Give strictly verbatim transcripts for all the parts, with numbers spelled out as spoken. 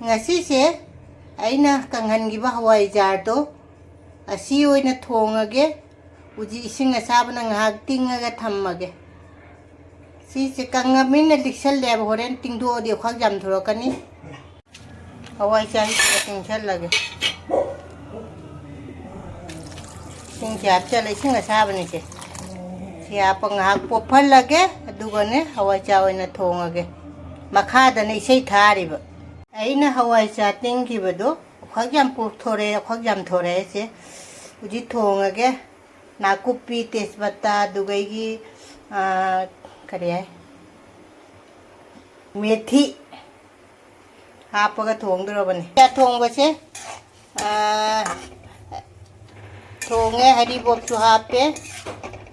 ꯉꯁꯤꯁꯦ ꯑꯩꯅ ꯀꯪꯍꯟꯈꯤꯕ ꯍꯋꯥꯏꯖꯥꯔꯗꯣ ꯑꯁꯤ ꯑꯣꯏꯅ ꯊꯣꯡꯉꯒꯦ꯫ ꯍꯧꯖꯤꯛ ꯏꯁꯤꯡ ꯑꯁꯥꯕꯅ ꯉꯥꯏꯍꯥꯛ ꯇꯤꯡꯉꯒ ꯊꯝꯃꯒꯦ꯫ ꯁꯤꯁꯦ ꯀꯪꯉꯕꯅꯤꯅ ꯂꯤꯛꯁꯜꯂꯦꯕ, ꯍꯣꯔꯦꯟ ꯇꯤꯡꯗꯣꯛꯑꯗꯤ ꯑꯩꯈꯣꯏ ꯌꯥꯝ ꯊꯣꯔꯛꯀꯅꯤ꯫ ꯍꯋꯥꯏ ꯆꯥꯍꯤꯁꯤꯒ ꯇꯤꯡꯁꯜꯂꯒꯦ꯫ ꯏꯁꯤꯡꯁꯦ ꯍꯥꯞꯆꯜꯂꯦ, ꯏꯁꯤꯡ ꯑꯁꯥꯕꯅꯤꯁꯦ꯫ ꯁꯤ ꯍꯥꯞꯄ ꯉꯥꯏꯍꯥꯛ ꯄꯣꯞꯍꯜꯂꯒꯦ, ꯑꯗꯨꯒꯅꯦ ꯍꯋꯥꯏ ꯆꯥ ꯑꯣꯏꯅ ꯊꯣꯡꯉꯒꯦ꯫ ꯃꯈꯥꯗꯅ ꯏꯁꯩ ꯊꯥꯔꯤꯕ꯫ ꯑꯩꯅ ꯍꯋꯥꯏ ꯆꯥ ꯇꯤꯡꯈꯤꯕꯗꯣ ꯑꯩꯈꯣꯏ ꯌꯥꯝ ꯄꯣꯞꯊꯣꯔꯛꯑꯦ, ꯑꯩꯈꯣꯏ ꯌꯥꯝ ꯊꯣꯔꯛꯑꯦ꯫ ꯁꯦ ꯍꯧꯖꯤꯛ ꯊꯣꯡꯉꯒꯦ꯫ ꯅꯥꯀꯨꯞꯄꯤ, ꯇꯦꯖꯄꯇꯥ, ꯑꯗꯨꯒꯩꯒꯤ, ꯑ, ꯀꯔꯤ ꯍꯥꯏ, ꯃꯦꯊꯤ ꯍꯥꯞꯄꯒ ꯊꯣꯡꯗꯣꯔꯕꯅꯤ꯫ ꯆꯥ ꯊꯣꯡꯕꯁꯦ, ꯑ, ꯊꯣꯡꯉꯦ, ꯍꯔꯤꯕꯣꯞꯁꯨ ꯍꯥꯞꯄꯦ꯫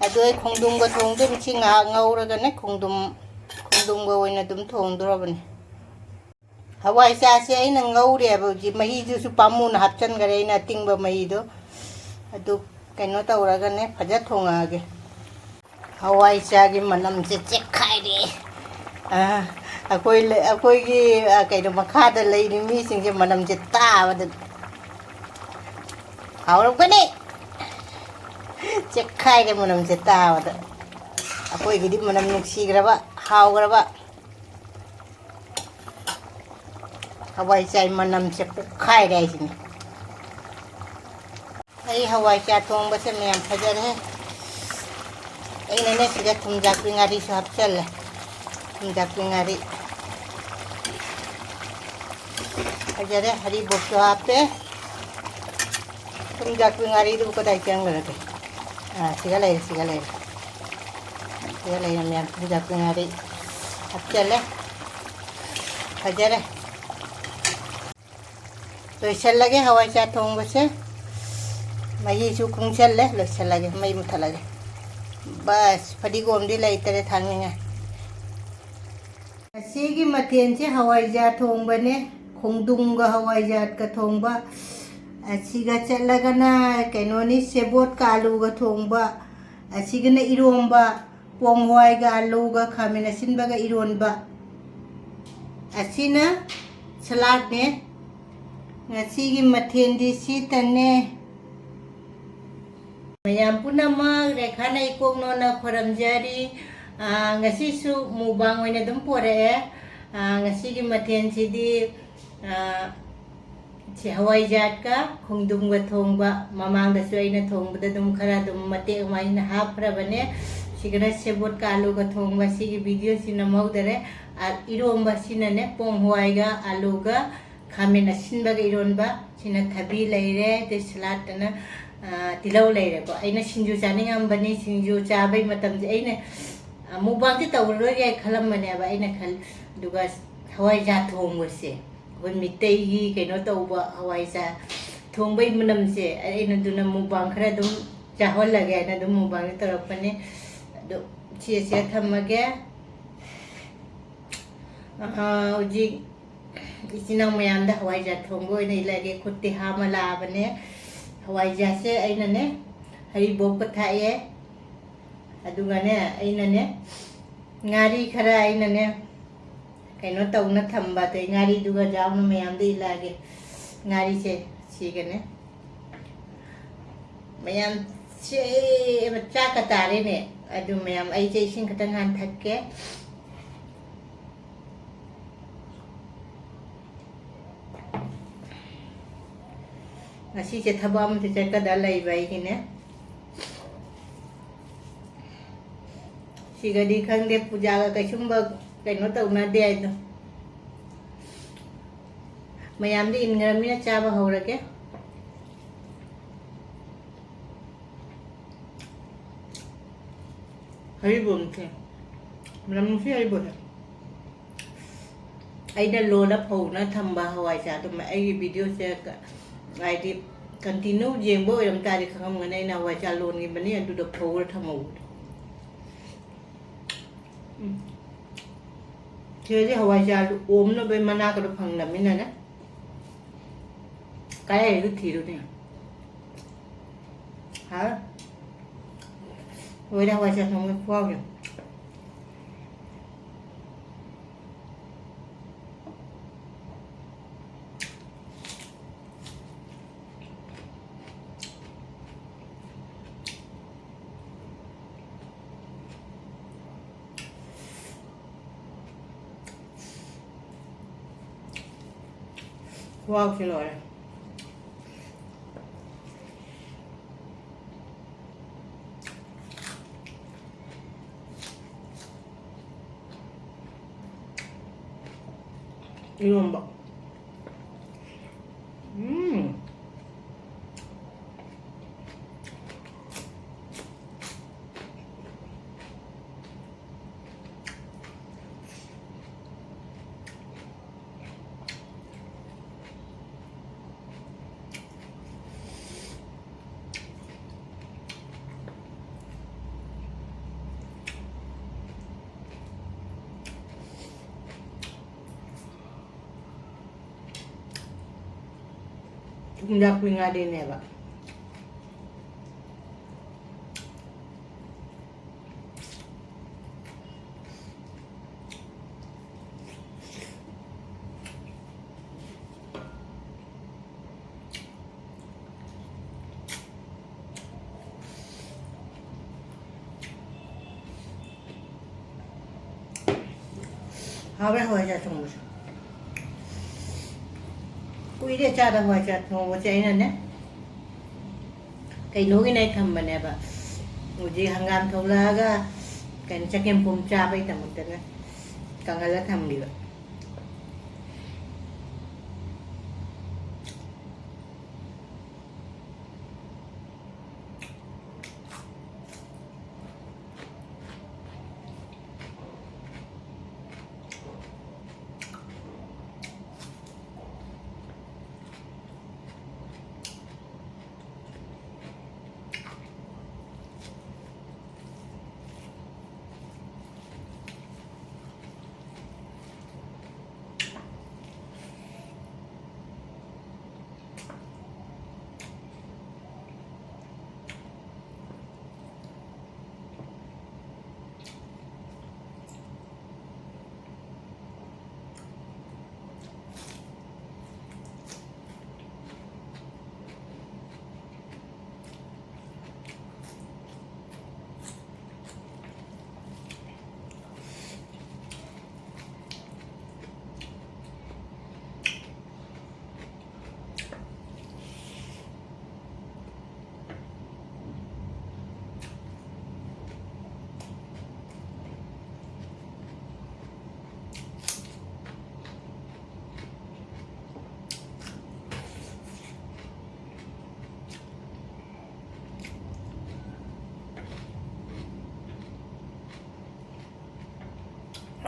ꯑꯗꯨ ꯑꯩ ꯈꯣꯡꯗ꯭ꯔꯨꯝꯒ ꯊꯣꯡꯗꯣꯏꯅꯤ꯫ ꯁꯤ ꯉꯥꯏꯍꯥꯛ ꯉꯧꯔꯒꯅꯦ, ꯈꯣꯡꯗ꯭ꯔꯨꯝ, ꯈꯣꯡꯗ꯭ꯔꯨꯝꯒ ꯑꯣꯏꯅ ꯑꯗꯨꯝ ꯊꯣꯡꯗꯣꯔꯕꯅꯤ꯫ ꯍꯋꯥꯏ ꯆꯥꯁꯦ ꯑꯩꯅ ꯉꯧꯔꯦꯕ ꯍꯧꯖꯤꯛ, ꯃꯍꯤꯗꯨꯁꯨ ꯄꯥꯝꯃꯨꯅ ꯍꯥꯞꯆꯟꯈꯔꯦ ꯑꯩꯅ ꯑꯇꯤꯡꯕ ꯃꯍꯤꯗꯣ꯫ ꯑꯗꯨ ꯀꯩꯅꯣ ꯇꯧꯔꯒꯅꯦ, ꯐꯖ ꯊꯣꯡꯉꯛꯑꯒꯦ꯫ ꯍꯋꯥꯏ ꯆꯥꯒꯤ ꯃꯅꯝꯁꯦ ꯆꯦꯛꯈꯥꯏꯔꯦ꯫ ꯑ, ꯑꯩꯈꯣꯏ ꯂꯩ-, ꯑꯩꯈꯣꯏꯒꯤ, ꯑ, ꯀꯩꯅꯣ, ꯃꯈꯥꯗ ꯂꯩꯔꯤ ꯃꯤꯁꯤꯡꯁꯦ ꯃꯅꯝꯁꯦ ꯇꯥꯕꯗ ꯍꯥꯎꯔꯝꯒꯅꯤ꯫ ꯆꯦꯛꯈꯥꯏꯔꯦ ꯃꯅꯝꯁꯦ ꯇꯥꯕꯗ꯫ ꯑꯩꯈꯣꯏꯒꯤꯗꯤ ꯃꯅꯝ ꯅꯨꯡꯁꯤꯈ꯭ꯔꯕ, ꯍꯥꯎꯈ꯭ꯔꯕ꯫ ꯍꯋꯥꯏ ꯆꯥꯏ ꯃꯅꯝꯁꯦ ꯄꯣꯛꯈꯥꯏꯔꯦ ꯍꯥꯏꯁꯤꯅꯤ꯫ ꯑꯩ ꯍꯋꯥꯏ ꯆꯥ ꯊꯣꯡꯕꯁꯦ ꯃꯌꯥꯝ ꯐꯖꯔꯦ꯫ ꯑꯩꯅꯅꯦ ꯁꯤꯗ ꯊꯨꯝꯖꯥꯛꯄꯤ ꯉꯥꯔꯤꯁꯨ ꯍꯥꯞꯆꯜꯂꯦ꯫ ꯊꯨꯝꯖꯥꯛꯄꯤ ꯉꯥꯔꯤ꯫ ꯐꯖꯔꯦ, ꯍꯔꯤꯕꯣꯞꯁꯨ ꯍꯥꯞꯄꯦ꯫ ꯊꯨꯝꯖꯥꯛꯄꯤ ꯉꯥꯔꯤꯗꯨꯕꯨ ꯀꯗꯥꯏ ꯆꯪꯈ꯭ꯔꯒꯦ? ꯑꯥ, ꯁꯤꯒ ꯂꯩꯔꯦ, ꯁꯤꯒ ꯂꯩꯔꯦ꯫ ꯁꯤꯒ ꯂꯩꯔꯦ ꯃꯌꯥꯝ, ꯊꯨꯝꯖꯥꯛꯄꯤ ꯉꯥꯔꯤ ꯍꯥꯞꯆꯜꯂꯦ꯫ ꯐꯖꯔꯦ꯫ ꯂꯣꯏꯁꯤꯜꯂꯒꯦ ꯍꯋꯥꯏ ꯆꯥ ꯊꯣꯡꯕꯁꯦ꯫ ꯃꯍꯤꯁꯨ ꯀꯨꯡꯁꯜꯂꯦ, ꯂꯣꯏꯁꯤꯜꯂꯒꯦ, ꯃꯩ ꯃꯨꯊꯠꯂꯒꯦ꯫ ꯕꯁ, ꯐꯗꯤꯒꯣꯝꯗꯤ ꯂꯩꯇꯔꯦ ꯊꯥꯡꯅꯤꯡꯉꯥꯏ꯫ ꯉꯁꯤꯒꯤ ꯃꯊꯦꯜꯁꯦ ꯍꯋꯥꯏꯖꯥꯔ ꯊꯣꯡꯕꯅꯦ, ꯈꯣꯡꯗ꯭ꯔꯨꯝꯒ ꯍꯋꯥꯏꯖꯥꯔꯒ ꯊꯣꯡꯕ꯫ ꯑꯁꯤꯒ ꯆꯠꯂꯒꯅ ꯀꯩꯅꯣꯅꯤ, ꯁꯦꯕꯣꯠꯀ ꯑꯂꯨꯒ ꯊꯣꯡꯕ꯫ ꯑꯁꯤꯒꯅ ꯏꯔꯣꯝꯕ, ꯄꯣꯡ ꯍꯋꯥꯏꯒ ꯑꯂꯨꯒ ꯈꯥꯃꯦꯟ ꯑꯁꯤꯟꯕꯒ ꯏꯔꯣꯟꯕ꯫ ꯑꯁꯤꯅ ꯁꯂꯥꯗꯅꯦ꯫ ꯉꯁꯤꯒꯤ ꯃꯊꯦꯜꯗꯤ ꯁꯤꯇꯅꯦ꯫ ꯃꯌꯥꯝ ꯄꯨꯝꯅꯃꯛ ꯔꯦꯈꯥꯅ ꯏꯀꯣꯛ ꯅꯣꯟꯅ ꯈꯣꯏꯔꯝꯖꯔꯤ꯫ ꯑꯥ, ꯉꯁꯤꯁꯨ mukbang ꯑꯣꯏꯅ ꯑꯗꯨꯝ ꯄꯣꯔꯛꯑꯦ꯫ ꯑꯥ, ꯉꯁꯤꯒꯤ ꯃꯊꯦꯜꯁꯤꯗꯤ, ꯑꯥ, ꯁꯤ ꯍꯋꯥꯏꯖꯥꯔꯒ ꯈꯣꯡꯗ꯭ꯔꯨꯝꯒ ꯊꯣꯡꯕ꯫ ꯃꯃꯥꯡꯗꯁꯨ ꯑꯩꯅ ꯊꯣꯡꯕꯗ ꯑꯗꯨꯝ ꯈꯔ ꯑꯗꯨꯝ ꯃꯇꯦꯛ ꯑꯃ ꯑꯩꯅ ꯍꯥꯞꯈ꯭ꯔꯕꯅꯦ꯫ ꯁꯤꯒꯅ ꯁꯦꯕꯣꯠꯀ ꯑꯥꯂꯨꯒ ꯊꯣꯡꯕ꯫ ꯁꯤꯒꯤ videoꯁꯤ ꯅꯝꯍꯧꯗꯔꯦ꯫ ꯑꯥ, ꯏꯔꯣꯝꯕꯁꯤꯅꯅꯦ ꯄꯣꯡ ꯍꯋꯥꯏꯒ ꯑꯥꯂꯨꯒ ꯈꯥꯃꯦꯟ ꯑꯁꯤꯟꯕꯒ ꯏꯔꯣꯟꯕ꯫ ꯁꯤꯅ ꯊꯕꯤ ꯂꯩꯔꯦ, ꯑꯗꯩ ꯁꯂꯥꯗꯇꯅ, ꯑꯥ, ꯇꯤꯜꯍꯧ ꯂꯩꯔꯦꯀꯣ꯫ ꯑꯩꯅ ꯁꯤꯡꯖꯨ ꯆꯥꯅꯤꯡꯉꯝꯕꯅꯤ, ꯁꯤꯡꯖꯨ ꯆꯥꯕꯩ ꯃꯇꯝꯁꯦ ꯑꯩꯅ, ꯑꯥ, mukbangꯁꯦ ꯇꯧꯔꯔꯣꯏꯒꯦ ꯈꯜꯂꯝꯕꯅꯦꯕ ꯑꯩꯅ ꯈꯜ-, ꯑꯗꯨꯒ ꯍꯋꯥꯏꯖꯥꯔ ꯊꯣꯡꯕꯁꯦ, ꯑꯩꯈꯣꯏ ꯃꯤꯇꯩꯒꯤ ꯀꯩꯅꯣ ꯇꯧꯕ ꯍꯋꯥꯏꯖꯥꯔ ꯊꯣꯡꯕꯩ ꯃꯅꯝꯁꯦ, ꯑꯩꯅ ꯑꯗꯨꯅ mukbang ꯈꯔ ꯑꯗꯨꯝ ꯆꯥꯍꯜꯂꯒꯦ ꯍꯥꯏꯅ ꯑꯗꯨꯝ mukbangꯁꯦ ꯇꯧꯔꯛꯄꯅꯦ꯫ ꯑꯗꯣ ꯁꯤ ꯑꯁꯤꯗ ꯊꯝꯃꯒꯦ꯫ ꯑꯥ, ꯍꯧꯖꯤꯛ ꯏꯆꯤꯟ ꯏꯅꯥꯎ ꯃꯌꯥꯝꯗ ꯍꯋꯥꯏꯖꯥꯔ ꯊꯣꯡꯕ ꯑꯣꯏꯅ ꯏꯜꯂꯒꯦ꯫ ꯈꯨꯠꯇꯤ ꯍꯥꯝꯃ ꯂꯥꯛꯑꯕꯅꯦ꯫ ꯍꯋꯥꯏꯖꯥꯔꯁꯦ ꯑꯩꯅꯅꯦ ꯍꯔꯤꯕꯣꯞꯀ ꯊꯥꯛꯑꯦ꯫ ꯑꯗꯨꯒꯅꯦ ꯑꯩꯅꯅꯦ ꯉꯥꯔꯤ ꯈꯔ ꯑꯩꯅꯅꯦ ꯀꯩꯅꯣ ꯇꯧꯅ ꯊꯝꯕ, ꯑꯗꯩ ꯉꯥꯔꯤꯗꯨꯒ ꯌꯥꯎꯅ ꯃꯌꯥꯝꯗ ꯏꯜꯂꯛꯑꯒꯦ꯫ ꯉꯥꯔꯤꯁꯦ ꯁꯤꯒꯅꯦ꯫ ꯃꯌꯥꯝ ꯁꯦ ꯆꯥꯛꯀ ꯇꯥꯔꯦꯅꯦ꯫ ꯑꯗꯨ ꯃꯌꯥꯝ ꯑꯩꯁꯦ ꯏꯁꯤꯡ ꯈꯤꯇꯪ ꯍꯥꯟꯅ ꯊꯛꯀꯦ꯫ ꯉꯁꯤꯁꯦ ꯊꯕꯛ ꯑꯃꯁꯨ ꯆꯠꯀꯗ ꯂꯩꯕ ꯑꯩꯒꯤꯅꯦ꯫ ꯁꯤꯒꯗꯤ ꯈꯪꯗꯦ, ꯄꯨꯖꯥꯒ ꯀꯩꯁꯨꯝꯕ ꯀꯩꯅꯣ ꯇꯧꯅꯗꯦ ꯍꯥꯏꯗꯣ꯫ ꯃꯌꯥꯝꯗꯤ ꯏꯟꯈ꯭ꯔꯃꯤꯅ ꯆꯥꯕ ꯍꯧꯔꯒꯦ꯫ ꯍꯔꯤꯕꯣꯞꯁꯦ, ꯃꯅꯝ ꯅꯨꯡꯁꯤ ꯍꯔꯤꯕꯣꯞꯁꯦ꯫ ꯑꯩꯅ ꯂꯣꯜꯂ ꯐꯧꯅ ꯊꯝꯕ ꯍꯋꯥꯏꯖꯥꯔꯗꯨꯃ ꯑꯩꯒꯤ videoꯁꯦ ꯀ-, ꯍꯥꯏꯗꯤ continue ꯌꯦꯡꯕ ꯑꯣꯏꯔꯝ ꯇꯥꯔꯗꯤ ꯈꯪꯉꯝꯒꯅꯤ꯫ ꯑꯩꯅ ꯍꯋꯥꯏꯖꯥꯔ ꯂꯣꯟꯈꯤꯕꯅꯤ, ꯑꯗꯨꯗ ꯐꯧꯔ ꯊꯝꯍꯧꯕꯗꯣ꯫ ꯎꯝ꯫ ꯁꯤꯗꯗꯤ ꯍꯋꯥꯏꯖꯥꯔꯗꯨ ꯑꯣꯝꯅꯕꯩ ꯃꯅꯥꯒꯗꯣ ꯐꯪꯗꯕꯅꯤꯅꯅꯦ꯫ ꯀꯗꯥꯏꯗꯩ ꯊꯤꯔꯨꯅꯤ? ꯍꯥ? ꯂꯣꯏꯔꯦ ꯍꯋꯥꯏꯖꯥꯔ ꯊꯣꯡꯕꯒꯤ ꯈꯨꯍꯥꯎꯁꯦ꯫ ꯈꯨꯍꯥꯎꯁꯤ ꯂꯣꯏꯔꯦ꯫ ꯏꯔꯣꯝꯕ꯫ ꯎꯝ꯫ ꯊꯨꯝꯌꯥꯛꯄꯤ ꯉꯥꯔꯤꯅꯦꯕ꯫ ꯍꯥꯎꯔꯦ ꯍꯋꯥꯏꯖꯥꯔ ꯊꯣꯡꯕꯁꯨ꯫ ꯀꯨꯏꯔꯦ ꯆꯥꯗ ꯍꯋꯥꯏꯖꯥꯔ ꯊꯣꯡꯕꯁꯦ꯫ ꯑꯩꯅꯅꯦ ꯀꯩꯅꯣꯒꯤꯅꯦ ꯊꯝꯕꯅꯦꯕ꯫ ꯍꯧꯖꯤꯛ ꯍꯪꯒꯥꯝ ꯊꯣꯛꯂꯛꯑꯒ ꯀꯩꯅꯣ ꯆꯒꯦꯝꯄꯣꯝ ꯆꯥꯕꯩꯗꯃꯛꯇꯅꯦ ꯀꯪꯍꯜꯂ ꯊꯝꯈꯤꯕ꯫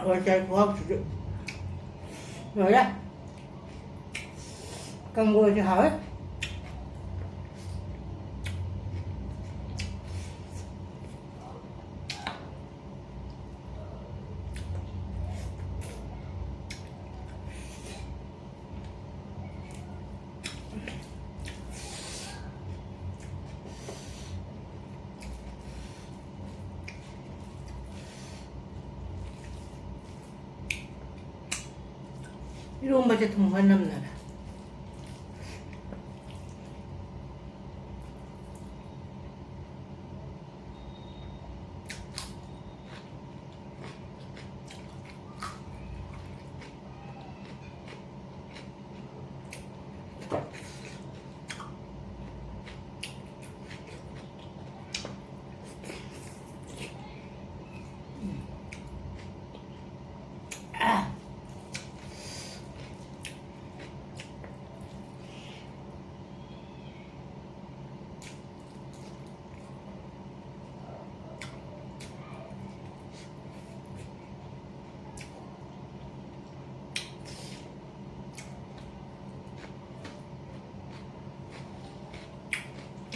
ꯍꯋꯥꯏꯖꯥꯔ ꯈꯨꯍꯥꯎꯁꯤꯗꯤ ꯂꯣꯏꯔꯦ꯫ ꯀꯥꯡꯒꯧꯁꯦ ꯍꯥꯎꯋꯦ꯫ ꯏꯔꯣꯝꯕꯁꯦ ꯊꯨꯝ ꯈꯔ ꯅꯝꯅꯔꯦ꯫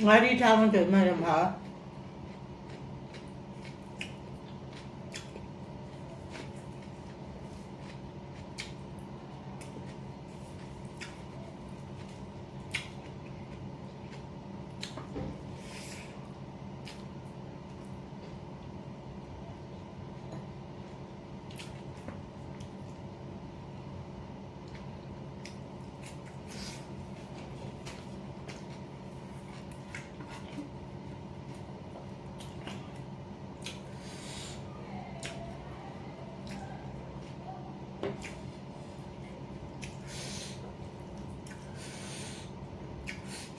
ꯉꯥꯔꯤ ꯊꯥꯛꯑꯒ ꯇꯧꯔꯗꯤ ꯃꯥ ꯌꯥꯝ ꯍꯥꯎꯋꯦ꯫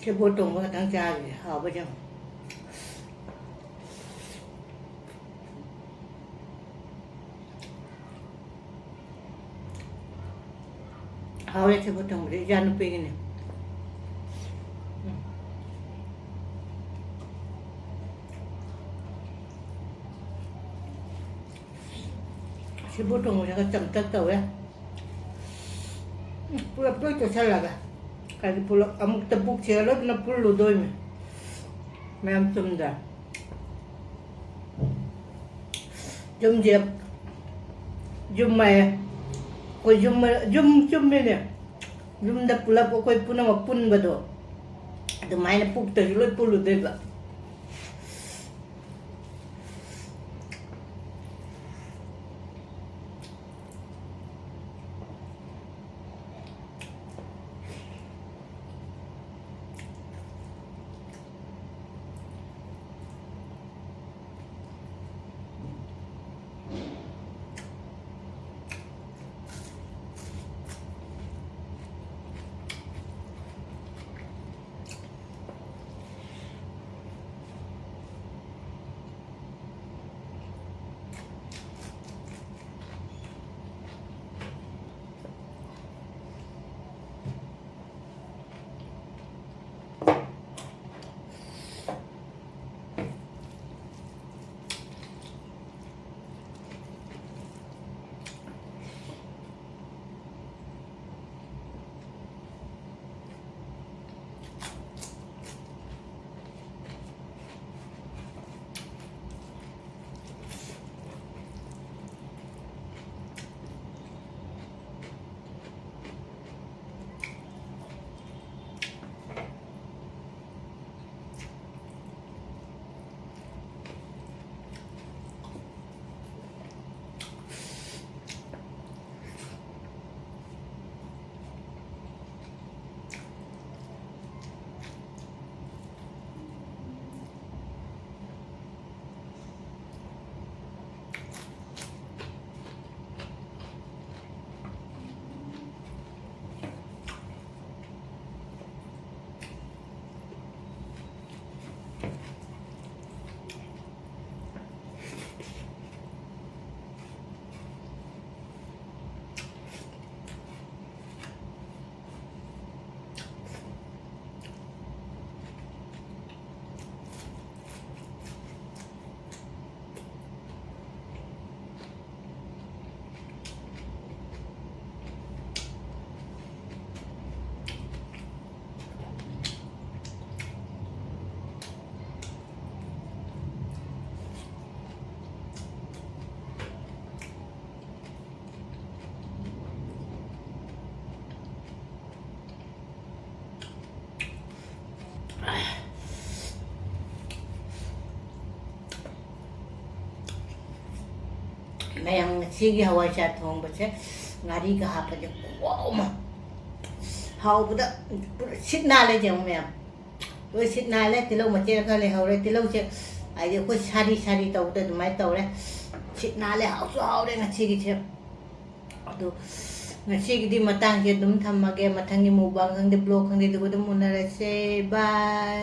ꯁꯦꯕꯣꯠ ꯊꯣꯡꯕ ꯈꯛꯇꯪ ꯆꯥꯈꯤꯒꯦ, ꯍꯥꯎꯕ꯭ꯔꯥ ꯌꯦꯡꯉꯣ꯫ ꯍꯥꯎꯋꯦ ꯁꯦꯕꯣꯠ ꯊꯣꯡꯕꯗꯤ, ꯏꯆꯥ ꯅꯨꯄꯤꯒꯤꯅꯦ꯫ ꯎꯝ꯫ ꯁꯦꯕꯣꯠ ꯊꯣꯡꯕꯁꯦ ꯈꯔ ꯆꯝꯇꯛ ꯇꯧꯋꯦ꯫ ꯄꯨꯂꯞ ꯂꯣꯏ ꯇꯣꯠꯁꯜꯂꯒ꯫ ꯍꯥꯏꯗꯤ ꯄꯨꯂꯞ ꯑꯃꯨꯛꯇ ꯄꯨꯛꯁꯦ ꯂꯣꯏꯅ ꯄꯨꯜꯂꯨꯗꯣꯏꯅꯦ꯫ ꯃꯌꯥꯝ ꯆꯨꯝꯗ꯭ꯔꯥ? ꯌꯨꯝꯁꯦ, ꯌꯨꯝ ꯍꯥꯏꯌꯦ꯫ ꯑꯩꯈꯣꯏ ꯌꯨꯝ, ꯌꯨꯝ ꯆꯨꯝꯃꯤꯅꯦ꯫ ꯌꯨꯝꯗ ꯄꯨꯂꯞ ꯑꯩꯈꯣꯏ ꯄꯨꯝꯅꯃꯛ ꯄꯨꯟꯕꯗꯣ, ꯑꯗꯨꯃꯥꯏꯅ ꯄꯨꯛꯇꯁꯨ ꯂꯣꯏ ꯄꯨꯜꯂꯨꯗꯣꯏꯕ꯫ ꯃꯌꯥꯝ, ꯉꯁꯤꯒꯤ ꯍꯋꯥꯏꯖꯥꯔ ꯊꯣꯡꯕꯁꯦ ꯉꯥꯔꯤꯒ ꯍꯥꯞꯄꯁꯦ ꯈꯨꯍꯥꯎ ꯑꯃ꯫ ꯍꯥꯎꯕꯗ ꯄꯨꯔꯥ ꯁꯤꯠ ꯅꯥꯜꯂꯦ ꯌꯦꯡꯉꯨ ꯃꯌꯥꯝ꯫ ꯂꯣꯏ ꯁꯤꯠ ꯅꯥꯜꯂꯦ꯫ ꯇꯤꯜꯍꯧ ꯃꯆꯦꯠ ꯈꯔ ꯂꯩꯍꯧꯔꯦ꯫ ꯇꯤꯜꯍꯧꯁꯦ ꯍꯥꯏꯗꯤ ꯑꯩꯈꯣꯏ ꯁꯥꯔꯤ ꯁꯥꯔꯤ ꯇꯧꯕꯗ ꯑꯗꯨꯃꯥꯏꯅ ꯇꯧꯔꯦ꯫ ꯁꯤꯠ ꯅꯥꯜꯂꯦ, ꯍꯥꯎꯁꯨ ꯍꯥꯎꯔꯦ ꯉꯁꯤꯒꯤꯁꯦ꯫ ꯑꯗꯣ ꯉꯁꯤꯒꯤꯗꯤ ꯃꯇꯥꯡꯁꯦ ꯑꯗꯨꯝ ꯊꯝꯃꯒꯦ꯫ ꯃꯊꯪꯒꯤ mukbang ꯈꯪꯗꯦ, vlog ꯈꯪꯗꯦ, ꯑꯗꯨꯒ ꯑꯗꯨꯝ ꯎꯅꯔꯁꯦ꯫ Bye꯫